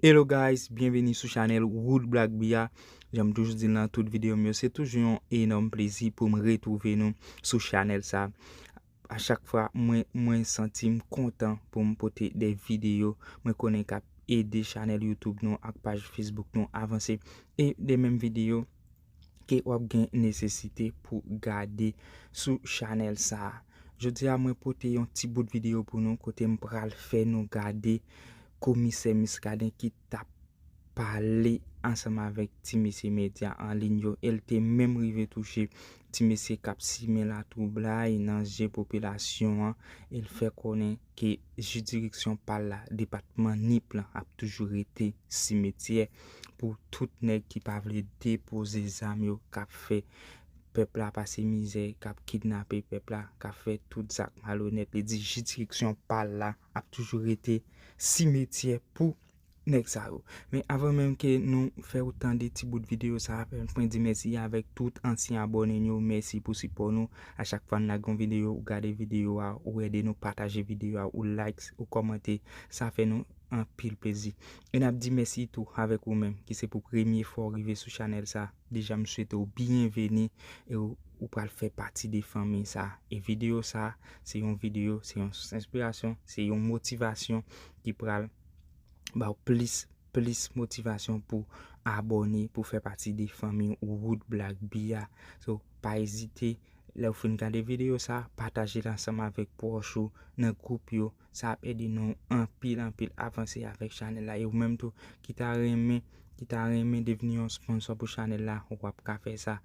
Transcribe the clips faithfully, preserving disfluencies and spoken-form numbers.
Hello guys, byenveni sou chanèl Wood Black Bia. Jan m toujou di l nan tout videyo m yo, se toujou yon enòm plezi pou m retwouve nou sou chanèl sa. A chak fwa, mwen, mwen santi m kontan pou m pote de videyo mwen konnen k ap ede chanèl YouTube nou ak paj Facebook nou avanse. E de menm videyo ke w ap gen nesesite pou gade sou chanèl sa a. Jodi a, mwen pote yon ti bout videyo pou nou kote m pral fè nou gade komisè Muscadin ki t ap pale ansanm avèk ti mesye medya an liy yo, e l te menm rive touche ti mesye k ap simen latwoublay nan je popilasyon an, e l fè konnen ke jiridiksyon pa l la, depatman Nip lan, ap toujou rete simetyè pou tout nèg ki pa vle depoze zam yo, k ap fè pèp la pase mizè, k ap kidnape pèp la, k ap fè tout zak malonèt. Li di jiridiksyon pa l la ap toujou rete simetyè pou nèg sa yo. Men avan menm ke nou fè w tande ti bout videyo sa a, pèmèt mwen di mèsi avèk tout ansyen abòne n yo. Mèsi pou sipò nou. A chak fwa n lage yon videyo, ou gade videyo a, ou ede nou pataje videyo a, ou like, ou kòmante. Sa fè nou anpil plezi. E n ap di mèsi tou avèk ou menm ki se pou premye fwa w rive sou chanèl sa. Deja, m swete w byenveni e w, ou pral fè pati de fanmi sa. E videyo sa, se yon videyo, se yon sous enspirasyon, se yon motivasyon ki pral ba w plis, plis motivasyon pou abòne, pou fè pati de fanmi Wood Black Bia. So, pa ezite, lè w fin gade videyo sa, pataje l ansanm avèk pwòch ou nan gwoup yo. Sa ap ede nou anpil, anpil avanse avèk chanèl la. E ou menm tou ki ta renmen, ki ta renmen devni yon sponsò pou chanèl la, w ap ka fè sa.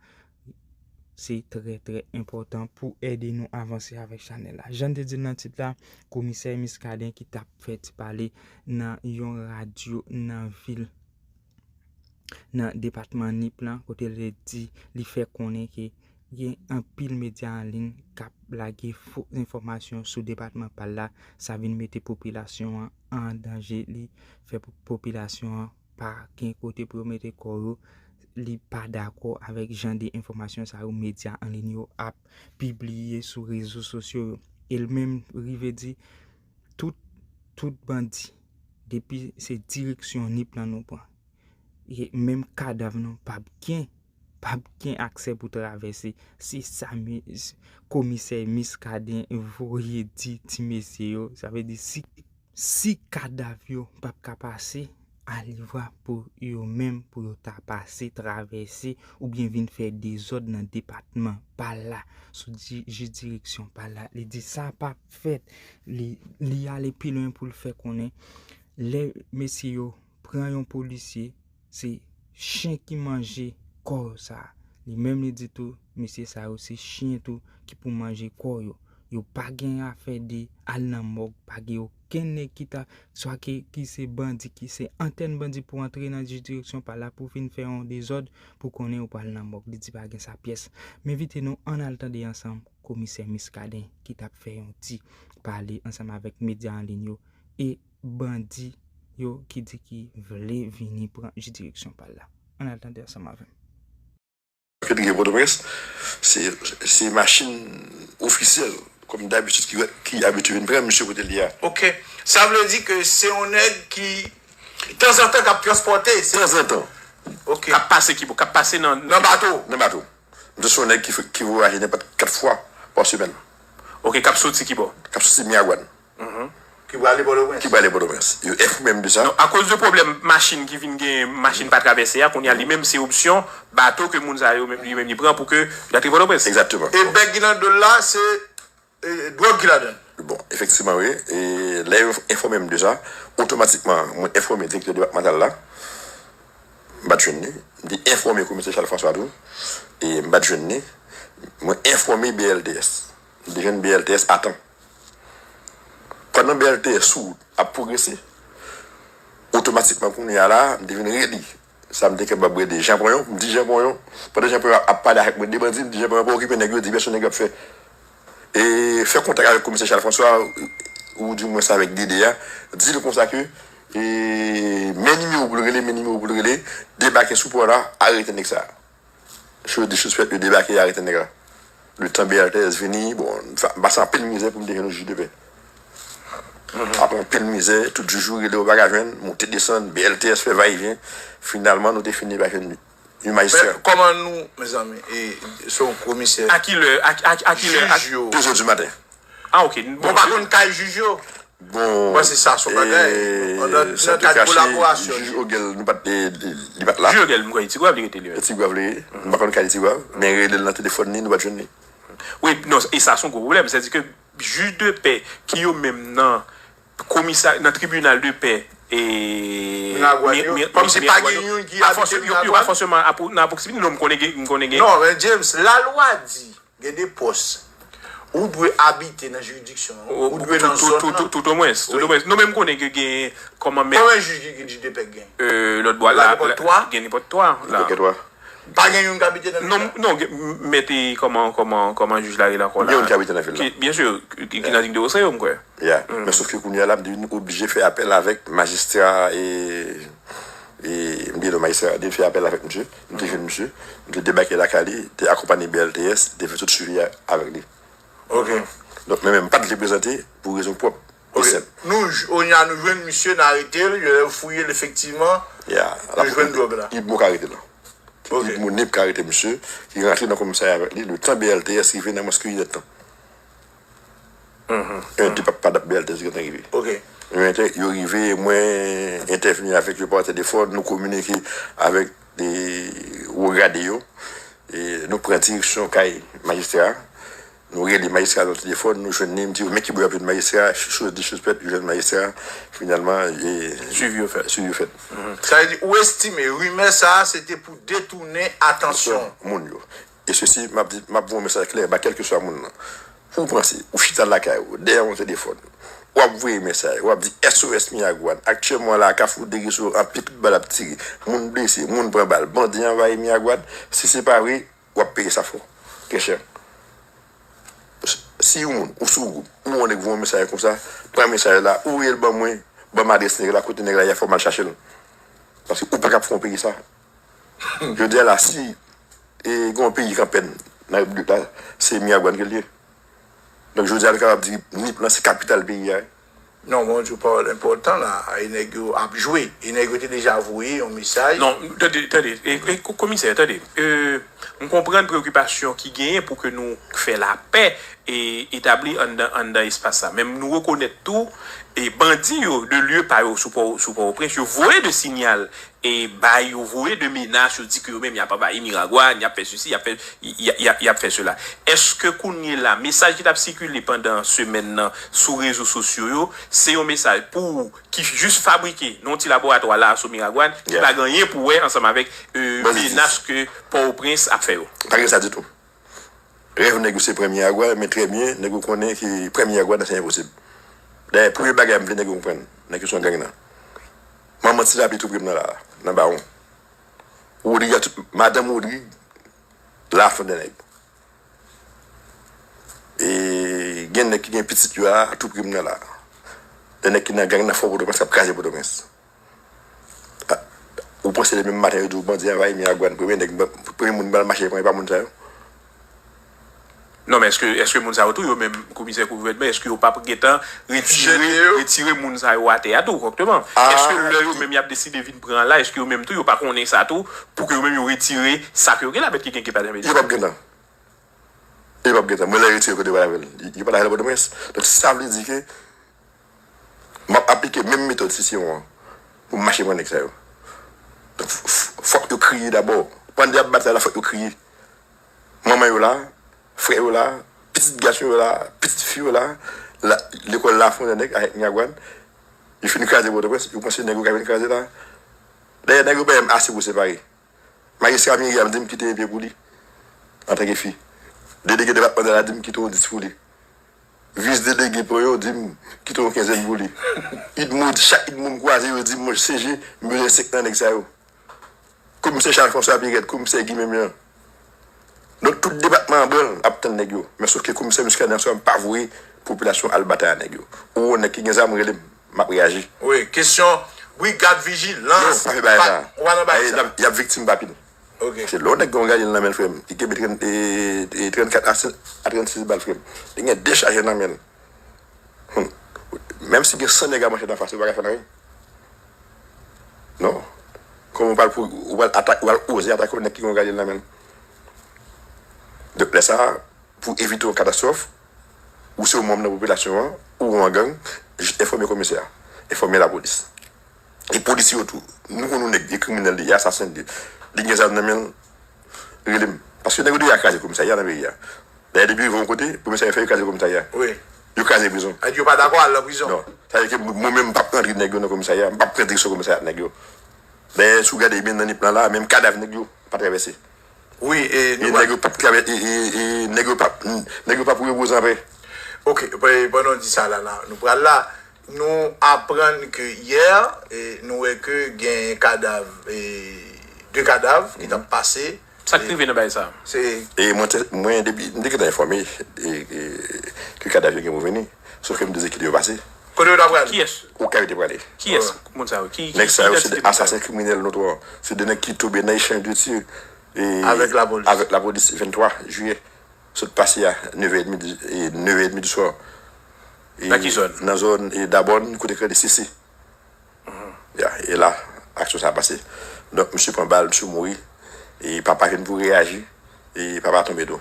Se trè, trè enpòtan pou ede nou avanse avèk chanèl la. Jan m te di l nan tit la, komisè Muscadin ki t ap fè ti pale nan yon radyo nan vil, nan depatman Nip lan, kote l te di, li fè konnen ke gen anpil medya an liy k ap lage fo enfòmasyon sou depatman pa l la, sa vin mete popilasyon an an danje, li fè po-, popilasyon an pa gen kote pou yo mete kò yo, li pa dakò avèk jan de enfòmasyon sa yo medya an liy yo ap pibliye sou rezo sosyo yo. E l menm rive di, tout, tout bandi, depi se direksyon Nip lan nou pran, e menm kadav nou p ap gen, p ap gen aksè pou travèse. Se sa mi-, s-, komisè Muscadin voye di ti mesye yo. Sa vle di si, si kadav yo p ap ka pase, alivwa pou yo menm, pou yo ta pase, travèse, oubyen vin fè dezòd nan depatman pa l la, sou di-, jiridiksyon pa l la. Li di sa p ap fèt. Li, li ale pi lwen pou l fè konnen lè mesye yo pran yon polisye, se chen ki manje kò sa. Li menm li di tou, mesye sa yo se chen tou ki pou manje kò yo. Yo pa gen afè de al nan mòg, pa gen okenn nèg ki ta, swa ki, ki se bandi, ki se antèn bandi pou antre nan jiridiksyon pa l la pou vin fè yon dezòd pou konnen yo pral nan mòg. Li di pa gen sa pyès. M envite nou ann al tande ansanm komisè Muscadin ki t ap fè yon ti pale ansanm avèk medya an liy yo e bandi yo ki di ki vle vini pran jiridiksyon pa l la. Ann al tande ansanm avè m. Ke li gen Pòtoprens, se, se machin ofisyèl, kòm dabitid, ki, ki abitye vin pran misye kote l ye a. Ok. Sa vle di ke se yon nèg ki, tanzantan, k ap transpòte. Se tanzantan. Ok. K ap pase ki bò? K ap pase nan, nan bato. Nan bato. M te se yon nèg ki, ki vwayaje nenpòt kat fwa pa semèn. Ok, k ap soti ki bò? K ap soti Miragwàn. Ki prale Pòtoprens. Ki prale Pòtoprens. Yo enfòme m de sa. Non, akoz de pwoblèm machin ki vin gen machin pa travèse a, kounye a li menm se opsyon bato ke moun sa yo menm, li menm li pran pou ke li antre Pòtoprens. Egzakteman. E bèg ki nan do l la, se e, dwòg ki ladan l. Bon, efektivman, wi. E lè yo enfòme m de sa, otomatikman, mwen enfòme direktè depatmantal la. M pa t jwenn li. M te enfòme komisè Charles François tou. E m pa t jwenn li. Mwen enfòme B L T S. M te jwenn B L T S a tan. Pandan B L T S sou wout ap pwogrese, otomatikman kounye a la, m te vin redi sa m te kapab redi Jean Ponyon. M di Jean Ponyon, pandan Jean Ponyon ap pale avèk mwen de bandi, m di Jean Ponyon pa okipe nèg yo, di pèsonn nèg yo ap fè. E fè kontak avèk komisè Charles François, ou di mwens avèk Dede a, di l konsa ke, e, men nimewo pou l rele, men nimewo pou l rele, debake sou pò la, arete nèg sa a. Yo di suspèk yo debake, yo arete nèg la. Letan B L T S vini, bon, m pase anpil mizè pou m te jwenn yon jij de pè. Apre anpil mizè, tout jou jou rele yo pa ka jwenn, moute desann, B L T S fè vayevyen. Finalman, nou te fini pa jwenn yon majistra. Men kòman nou, mezanmi, e, se yon komisè. A ki lè? A, a, a ki lè? Jij yo. De zè di maten. Ah, ok. Bon, pa konn kay jij yo. Bon, mwen se sa, se yon bagay. Nan, nan kad kolaborasyon. Jij Ogèl, nou pa t, li pa t la. Jij Ogèl, mwen kwè Tigwav li rete li menm. Tigwav li ye. Nou pa konn kay Tigwav, men rele l nan telefòn li, nou pa t jwenn li. Wi, non, e sa se yon gwo pwoblèm. Sètadi ke jij de pè ki yo menm nan komisa, nan tribinal de pè, e, Miragwàn yo, kòmsi pa gen youn ki abite Miragwàn. Yo pa fòseman nan pwoksimin, non, m konnen gen, m konnen gen. Non, men James, lalwa di, gen de pòs, ou dwe abite nan jiridiksyon an, ou dwe nan zòn nan. Tout omwens, tout omwens. Non, men m konnen ke gen, kòman, men. Konbyen jij ki, jij de pè gen? Lòt bò la, gen nenpòt twa la. Pa gen youn k abite nan vil la? Non, non, mèt, kòman, kòman, kòman jij la rele ankò la? Gen youn k abite nan vil la. Byen si, ki nan Ligue de Océan yo, m kwè. Ya. Men sof ke kounye a la, m te vin oblije fè apèl avèk majistra, e, e, m bliye non majistra, te fè apèl avèk misye, m te jwenn misye, m te debake lakay li, te akonpanye B L T S, te fè tout swivi a avèk li. Ok. Donk, men menm, m pa t vle prezante pou rezon pwòp e senp. Nou, kounye a nou jwenn misye, n arete l, yo fouye l efektivman, yo jwenn dwòg la. Idmo k arete l. Idmo Nip k arete misye, ki rantre nan komisarya avèk li, letan B L T S rive nan mwens ke inèdtan. E depi pa dat B L T S gentan rive. Ok. Yo entè-, yo rive, mwen entèvni avèk yo pa telefòn, nou kominike avèk de wo grade yo. E nou pran direksyon kay majistra a. Nou rele majistra a nan telefòn, nou jwenn li, m di yo, men ki bò y ap jwenn majistra a, choz di choz fèt, yo jwenn majistra a. Finalman, e, swivi yo fèt. Swivi yo fèt. Sa vle di, ou estime rimè sa a, se te pou detounen atansyon moun yo. E sesi, m ap di, m ap voye yon mesaj klè ba kèlkeswa moun nan. Pou w panse, ou chita lakay ou, dèyè yon telefòn, w ap voye mesaj, w ap di S O S Miragwàn. Aktyèlman la, Kafou Degeso, anpil kout bal ap tire. Moun blese, moun pran bal. Bandi anvayi Miragwàn. Si se pa vre, w ap peye sa fò. Trè chè. Si yon moun, ou sou gwoup, ou wè yon nèg voye yon mesaj konsa, pran mesaj la, ou voye l ban mwen, ban m adrès nèg la, kote nèg la ye a, fò m al chache l. Paske ou pa kab fè yon peyi sa. Jodi a la, si, e, gen yon peyi k an pèn nan repiblik la, se Miragwàn ke l ye. Donk, jodi a, nou kapab di, Nip lan se kapital peyi a. Non, bon, di w pawòl enpòtan la, e nèg yo ap jwe, e nèg yo te deja voye yon mesaj. Non, tande, tande, e, e, ko-, komisè, tande, e, m konprann preokipasyon ki genyen pou ke nou fè lapè e etabli anndan, anndan espas sa. Men nou rekonèt tou, e bandi yo, de lye pa yo sou Pò, sou Pòtoprens, yo voye de sinyal e bay, yo voye de menas, yo di ke yo menm y ap anvayi Miragwàn, y ap fè sesi, y ap fè, y, y, y, y ap fè sela. Èske kounye la, mesaj ki t ap sikile pandan semèn nan sou rezo sosyo yo, se yon mesaj pou, ki jis fabrike nan yon ti laboratwa la sou Miragwàn, ki pa gen anyen pou wè ansanm avèk, e, menas ke Pòtoprens ap fè yo? Pa gen sa ditou. Rèv nèg yo se pran Miragwàn, men trè byen, nèg yo konnen ke pran Miragwàn nan se enposib. Dayè, premye bagay m vle nèg yo konprann nan kesyon gang nan. Manman Ti Lapli tou pre m nan la, nan Bawon. Rodrig a tou, madanm Rodrig, Lafondènèg. E gen nèg ki gen pitit yo a, tou pre m nan la. Gen nèg ki nan gang nan Fò Pòtoprens k ap kraze Pòtoprens. A, ou panse demen maten yo di w bandi anvayi Miragwàn, premye nèg, premye moun ki pral mache pran, e pa moun sa yo? Non, men èske, èske moun sa yo tou, yo menm, komisè gouvènman, èske yo p ap gentan retire, retire moun sa yo atè a tou, kòkteman? Èske lè yo menm y ap deside vin pran la, èske yo menm tou, yo pa konnen sa tou, pou ke yo menm yo retire sa ke yo gen la, pètèt ki gen ki pa janm... Yo p ap gentan. Yo p ap gentan. Mwen lè yo retire kote yo pral avè l. Yo pral avè l Pòtoprens. Donk, sa vle di ke m ap aplike menm metòd Sisewon an pou m mache pran nèg sa yo. Donk, f-, f-, fòk yo kriye dabò. Pandan y ap batay la, fòk yo kriye. Manman yo la, frè yo la, pitit gason yo la, pitit fi yo la, la, lekòl Lafondènèg avèk Miragwàn. Yo fin kraze Pòtoprens, yo panse nèg yo ka vin kraze la. Dayè, nèg yo bay m ase pou separe. Majistra Myriam di m kite yon pye pou li, antanke fi. Delege depatmantal la di m kite yon dis pou li. Vis delege Poyo di m kite yon kenzèn pou li. Idmo, chak Idmo m kwaze, yo di m, "Mwen, C G, m bezwen senk nan nèg sa yo." Komisè Charles François Pierrette, komisè Guy Mémé an. Donk, tout depatman an branl ap tann nèg yo. Men sof ke komisè Muscadin an sèlman pa voye popilasyon al batay a nèg yo. Ou wè yon nèg ki gen zam, rele m, m ap reyaji. Wi, kesyon brigad vijilans. Non, pa fè bagay sa. Ou pa nan bagay sa. Y ap, y ap viktim pa pil. Ok. Se lè yon nèg gen yon galil nan men l, frè m, li kenbe trant, e, e, trannkat a, a trannsis bal, frè m. Li gen de chajè nan men l. Hmm. Menm si gen san nèg a manchèt anfas ou, ou pa ka fè l anyen. Non. Kòman ou pral pou, ou pral atak, ou pral oze atake yon nèg ki gen yon gade nan men l? Donk, lè sa a, pou evite yon katastwòf, ou se yon manm nan popilasyon an, ou yon gang, jis enfòme komisè a, enfòme lapolis. E polisye yo tou, nou konn yon nèg, e kriminèl li, e asasen li, li gen zam nan men l, rele m. Paske nèg yo deja kraze komisarya nan peyi a. Dayè, depi yo rive yon kote, premye sa yo fè, yo kraze komisarya. Wi. Yo kraze prizon. Yo pa dakò al nan prizon. Non. Sa vle di ke mwen menm, m p ap rantre nèg yo nan komisarya, m p ap pran direksyon komisarya ak nèg yo. Dayè, si w gade byen nan Nip lan la, menm kadav nèg yo pa travèse. Wi, e nou nèg yo p ap travèse, e, e, e, nèg yo p ap, nèg yo p ap repoze anpè. Ok, pandan w di sa la, la, nou pral la. Nou aprann ke yè, e, nou wè ke gen kadav, e, de kadav ki t ap pase. Sa k rive nan bagay sa? Se E mwen, te- mwen depi, m te gentan enfòme e, e, ke kadav yo gen pou vini. Sof ke m te di kite yo pase. Kote yo t ap prale? Kiyès? Ou ka yo te prale. Kiyès? Moun sa yo? Ki, ki, Nèg sa yo se de asasen kriminèl notwa. Se de nèg ki tonbe nan echanj de tir e, Avèk lapolis. Avèk lapolis venntwa jiyè. Sot pase a nevè edmi di, e, nevè edmi di swa. E, Nan ki zòn? Nan zòn, e, Dabòn, kote k rele Sisi. Ya, e la, aksyon sa a pase. Donk, misye pran bal, misye mouri. E papa vin pou reyaji. E papa tonbe tou.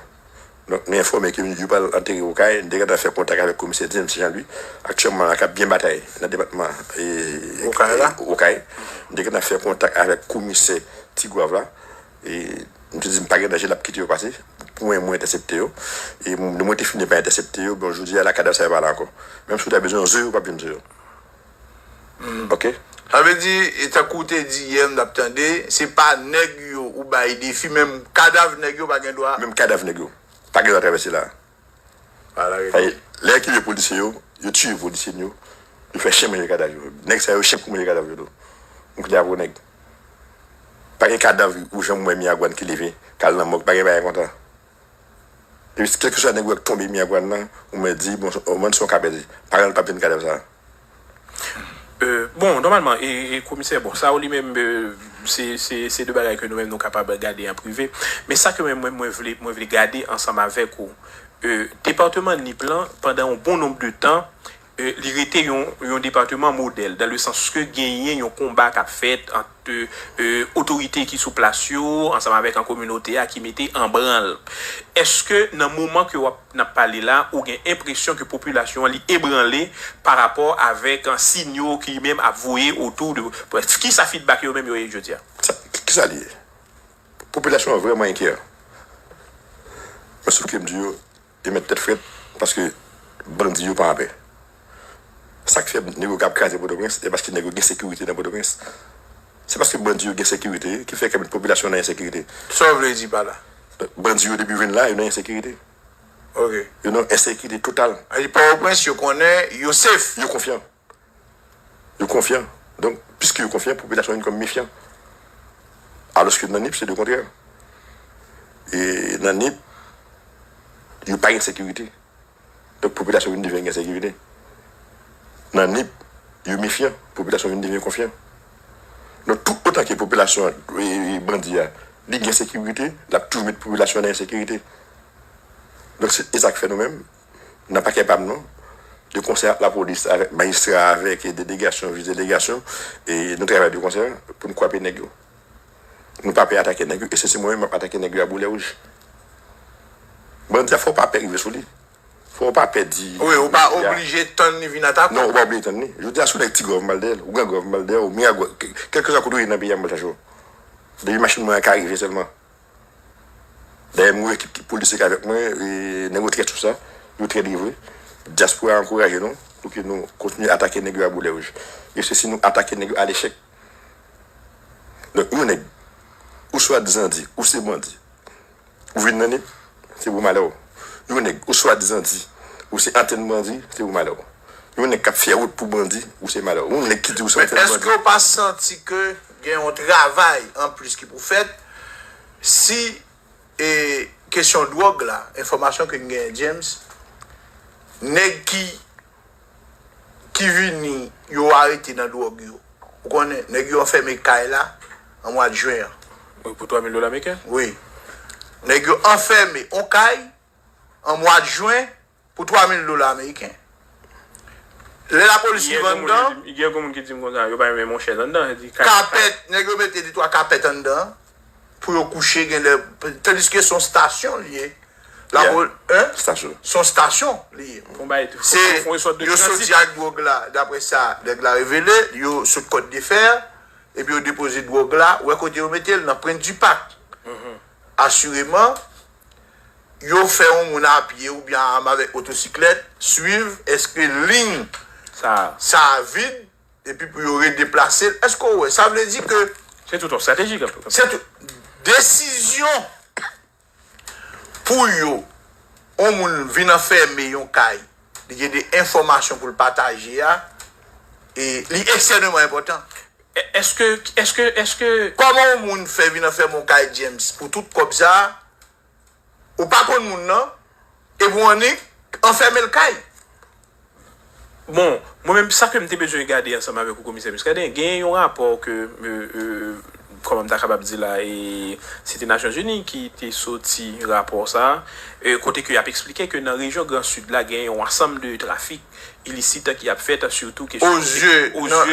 Donk, nou enfòme ke yo pral antere Okay. Nou te gentan fè kontak avèk komisè James Jean Louis. Aktyèlman la, k ap byen batay nan depatman e, Okay la? E, Okay. Nou te gentan fè kontak avèk komisè Tigwav la. E m te di m pa gen danje, l ap kite yo pase. Pou mwen, mwen entèsepte yo. E m, mwen te fini pa entèsepte yo. Bon, jodi a la, kadav sa yo pa la ankò. Menm si w ta bezwen yo, yo p ap vin sou yo. Ok? Sa vle di, e tankou w te di yè, m t ap tande, se pa nèg yo ou bay defi, menm kadav nèg yo pa gen dwa. Menm kadav nèg yo pa gen dwa travèse la. Ala rete. Lè yo kenbe polisye yo, yo tiye polisye n yo, yo fè chen manje kadav yo. Nèg sa yo chen pou manje kadav yo tou. M kite apre nèg. Pa gen kadav ou janm wè Miragwàn ki leve, k al nan mòg, pa gen bagay konsa. Epi kèlkeswa nèg ou wè k tonbe Miragwàn nan, ou mèt di, bon, o mwen se yon ka pèdi. Paran l p ap jwenn kadav sa a. Euh, bon, nòmalman, e, e komisè, bon, sa ou li menm, euh, se, se, se de bagay ke nou menm nou kapab gade an prive. Men sa ke mwen, mwen, mwen vle, mwen vle gade ansanm avèk ou. Euh, depatman Nip lan, pandan yon bon nonb de tan, euh, li rete yon, yon depatman modèl, dans le sens ke genyen yon konba k ap fèt ant, euh, otorite ki sou plas yo, ansanm avèk an kominote a ki mete an branl. Èske nan moman ke w ap, n ap pale la, ou gen enpresyon ke popilasyon an li ebranle pa rapò avèk, euh, siy yo ki li menm ap voye otou de, kisa fidbak yo menm yo ye jodi a? Sa, kisa li ye? Popilasyon an vrèman enkyè. Men sou ke m di yo, yo met tèt frèt, paske bandi yo pa anpè. Sa k fè nèg yo k ap kraze Pòtoprens, se paske nèg yo gen sekirite nan Pòtoprens. Se paske bandi yo gen sekirite ki fè ke popilasyon nan ensekirite. Sa w vle di pa la? Bandi yo depi yo vin la, yo nan ensekirite. Ok. Yo nan ensekirite total. Pòtoprens, yo konnen yo safe. Yo konfyan. Yo konfyan. Donk, piske yo konfyan, popilasyon vin kòm mefyan. Alòske nan Nip, se le kontrè. E nan Nip, yo pa gen sekirite. Donk, popilasyon vin devyen gen sekirite. Nan Nip, yo mefyan, popilasyon vin devyen konfyan. Donk, tout otan ke popilasyon, e, e, bandi a, li gen sekirite, l ap toujou met popilasyon nan ensekirite. Donk, se, e sa k fè nou menm, nan pakè pa m non, de konsè ak lapolis, avèk majistra, avèk delegasyon, vis delegasyon, e nou travay de konsè pou n kwape nèg yo. Nou pa pè atake nèg yo, e se, se mwen menm m ap atake nèg yo a boulè wouj. Bandi a, fò w pa pè rive sou li. Fò w pa pè di. Wi, ou pa oblije tann li vin atake w. Non, ou pa oblije tann li. Jodi a, si w nèg Tigwav, m pral dèyè l, ou Gran Gwav, m pral dèyè w, Miragwàn, kèlkeswa kote w ye nan peyi a, m pral chache w. Depi machin mwen an ka rive sèlman. Dayè, m wè ekip ki polisye k avèk mwen, e, nèg yo trè sou sa, yo trè livre. Dyaspora a ankouraje nou pou ke nou kontinye atake nèg yo a boulè wouj. E se si nou atake nèg yo a lechèk. Donk, yon nèg, ou swadizan di, ou se bandi, ou vin nan Nip, se pou malè w. Yon nèg, ou swadizan di, ou se antèn bandi, se pou malè w. Yon nèg k ap fè wout pou bandi, ou se malè w. Yon nèg ki di ou se antèn bandi. Men èske w pa santi ke gen yon travay anplis ki pou fèt? Si, e, kesyon dwòg la, enfòmasyon ke n genyen, James, nèg ki, ki vini, yo arete nan dwòg yo. Ou konnen, nèg yo anfème kay la an mwa jen an. Wi, pou twa mil dola ameriken? Wi. Nèg yo anfème on kay an mwa jen pou twa mil dola ameriken. Lè lapolis rive anndan, gen moun ki di m konsa, yo pa renmen monchèz anndan, di kapèt, nèg yo mete de twa kapèt anndan pou yo kouche, gen lè, tandiske se yon stasyon li ye. Lapol, hein? Stasyon. Se yon stasyon li ye. Se, yo soti ak dwòg la, daprè sa nèg la revele, yo sot Kòt de Fè, epi yo depoze dwòg la, ou wè kote yo mete l, nan Pwent di Pak. Asireman, yo fè yon moun a pye oubyen a avèk otosiklèt swiv èske liy sa a vid, epi pou yo redeplase l. Èske w wè? Sa vle di ke se tout yon estrateji k ap se tout desizyon pou yo, yon moun vin anfème yon kay, li gen de enfòmasyon pou l pataje a, e li ekstrèmeman enpòtan. Èske, èske, èske kòman yon moun fè vin anfème yon kay James pou tout kòb sa a? Ou pa konn moun nan, epi w annik anfème l kay. Bon, mwen menm, sa ke m te bezwen gade ansanm avèk ou, Komisè Muscadin, gen yon rapò ke, euh, euh, kòman m ta kapab di la, e se te Nasyonzini ki te soti rapò sa, euh, kote ke y ap eksplike ke nan rejyon Gran Sid la, gen yon ansanm de trafik ilisit ki ap fèt, sitou kesyon ozye,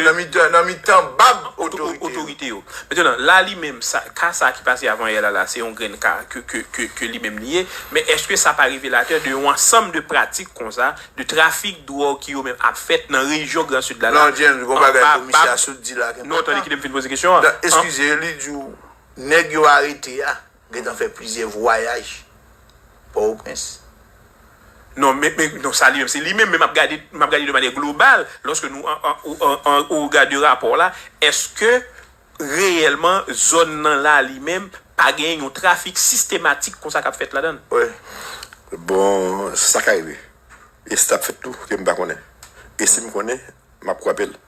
nan mitan, nan mitan bab otorite yo. Mentnan, la li menm, sa, ka sa ki pase avan yè la, la, se yon grenn ka ke, ke, ke, ke li menm li ye, men èske sa pa revelatè de yon ansanm de pratik konsa, de trafik dwòg ki yo menm ap fèt nan rejyon Gran Sid la, la? Non, James, gon bagay komisè a sot di la ki enpòtan. Non, tande, kite m fin poze kesyon an. Eskize, li di w, nèg yo arete a gentan fè plizyè vwayaj Pòtoprens. Non, men, men, non, sa li menm, se li menm, men m ap gade, m ap gade de manyè global, lòske nou, an, an, an, an, o rega de rapò la, èske reyèlman zòn nan la li menm pa gen yon trafik sistematik konsa k ap fèt ladan l? Wi. Bon, sa ka rive. E si t ap fèt tou, ke m pa konnen. E si m konnen, m ap kwape l.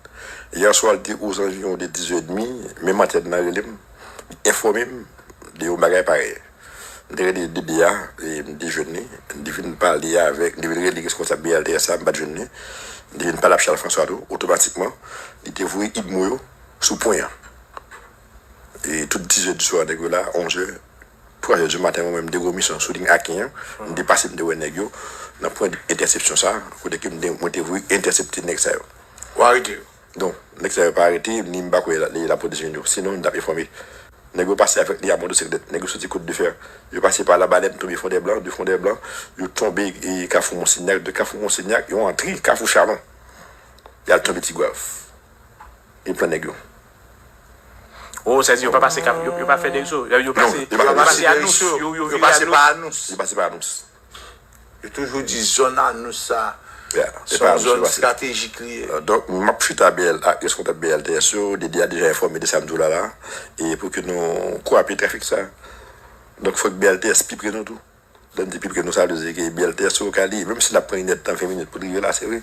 Yè swa, li te ozanviwon de diz è edmi, menm antèn nan rele m, li enfòme m de yon bagay parèy. M te rele D D A, e m te jwenn li, m te vin pale avèk, m te vin rele reskonsab B L T S la, m pa t jwenn li. M te vin pale ak Charles François tou, otomatikman, li te voye idmo yo sou pwen an. E tout diz è di swa, nèg yo la, onz è, twa è di maten, mwen menm, m te gen yon misyon sou liy Aken an. M te pase, m te wè nèg yo nan pwen entèsepsyon sa a, kote ke m te, mwen te voye entèsepte nèg sa yo. Ou arete yo? Non, nèg sa yo pa arete, ni m pa kwè la, lapolis jwenn yo. Sinon, m t ap enfòme. Nèg yo pase avèk li a motosiklèt. Nèg yo soti Kot de Fè. Yo pase pa Labalèn, tonbe Fondèblan, de Fondèblan, yo tonbe, e, Kafou Monsignac, de Kafou Monsignac, yo antre Kafou Chalon. Y al tonbe Tigwav. E pran nèg yo. Oh, sa di yo pa pase Kaf-, yo, yo pa fè Dèkso. Yo, yo pase, yo pase Anous, yo, yo vire Anous. Yo pase pa Anous. Yo toujou di zòn Anous sa, se yon zòn estratejik li ye. Donk, m ap chita B L, ak reskonsab B L T S yo, D D A deja enfòme de sa m di w la la, e pou ke nou kwape trafik sa. Donk, fòk B L T S pi pre nou tou. Lè n di pi pre nou, sa vle di ke B L T S yo ka li, menm si l ap pran inèdtan, ven minit pou l rive la, se vre.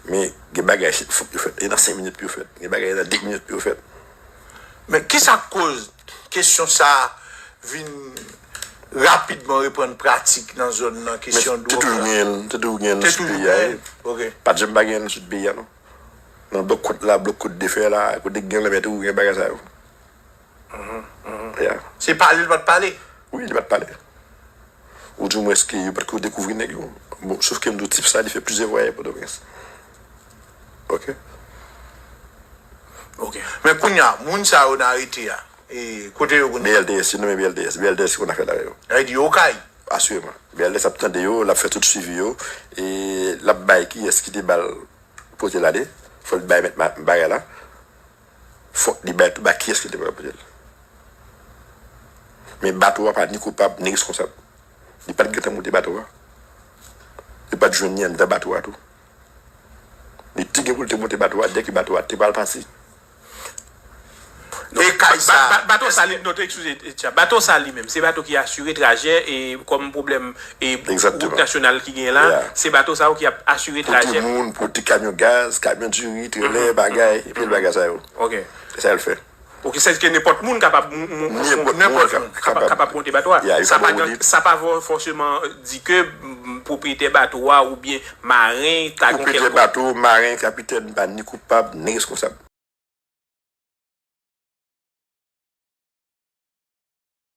Men gen bagay, fòk yo fèt. E nan senk minit pou yo fèt. Gen bagay, e nan de minit pou yo fèt. Men kisa k koz kesyon sa a vin rapidman reprann pratik nan zòn nan, kesyon dwòg la? Te toujou genyen l, te toujou genyen l nan sid peyi a, wi. Pa t janm pa genyen l nan sid peyi a, non. Nan blòk Kont la, blòk Kot de Fè la, kote k gen lanmè toujou gen bagay sa yo. Se pale l pa t pale? Wi, li pa t pale. Ou di mwen èske yo pa t ko dekouvri nèg yo? Bon, sof ke m di w tip sa, li fè plizyè vwayaj Pòtoprens. Oke. Oke. Men kounye a, moun sa yo n arete a, e kote yo kounye a? B L T S, yo nonmen B L T S. B L T S ki konn afè l avè yo. Sa vle di yo okay? Asireman. B L T S ap tande yo, l ap fè tout swivi yo, e l ap bay kiyès ki te ba l pote l ale. Fò l bay mèt ma-, bagay la. Fòk li bay tou ba kiyès ki te pral pote l. Men bato a pa ni koupab, ni reskonsab. Li pa t gentan monte bato a. Li pa t jwenn li anndan bato a tou. Li te gen pou l te monte bato a, dèke bato a te pral pati. E kay sa, bato sa li, non, eskize, Tcha, bato sa li menm, se bato ki asire trajè e kòm pwoblèm e wout nasyonal ki genyen la, se bato sa yo ki ap asire trajè. Pote moun, pote kamyon gaz, kamyon diri, trelè, bagay, epi bagay sa yo. Oke. Se sa l fè. Oke, sètadi ke nenpòt moun kapab, nenpòt moun kapab monte bato a. Sa pa, sa pa fòseman di ke pwopriyetè bato a oubyen maren ta gen kèlkonk. Pwopriyetè bato, maren, kapitèn pa ni koupab, ni reskonsab.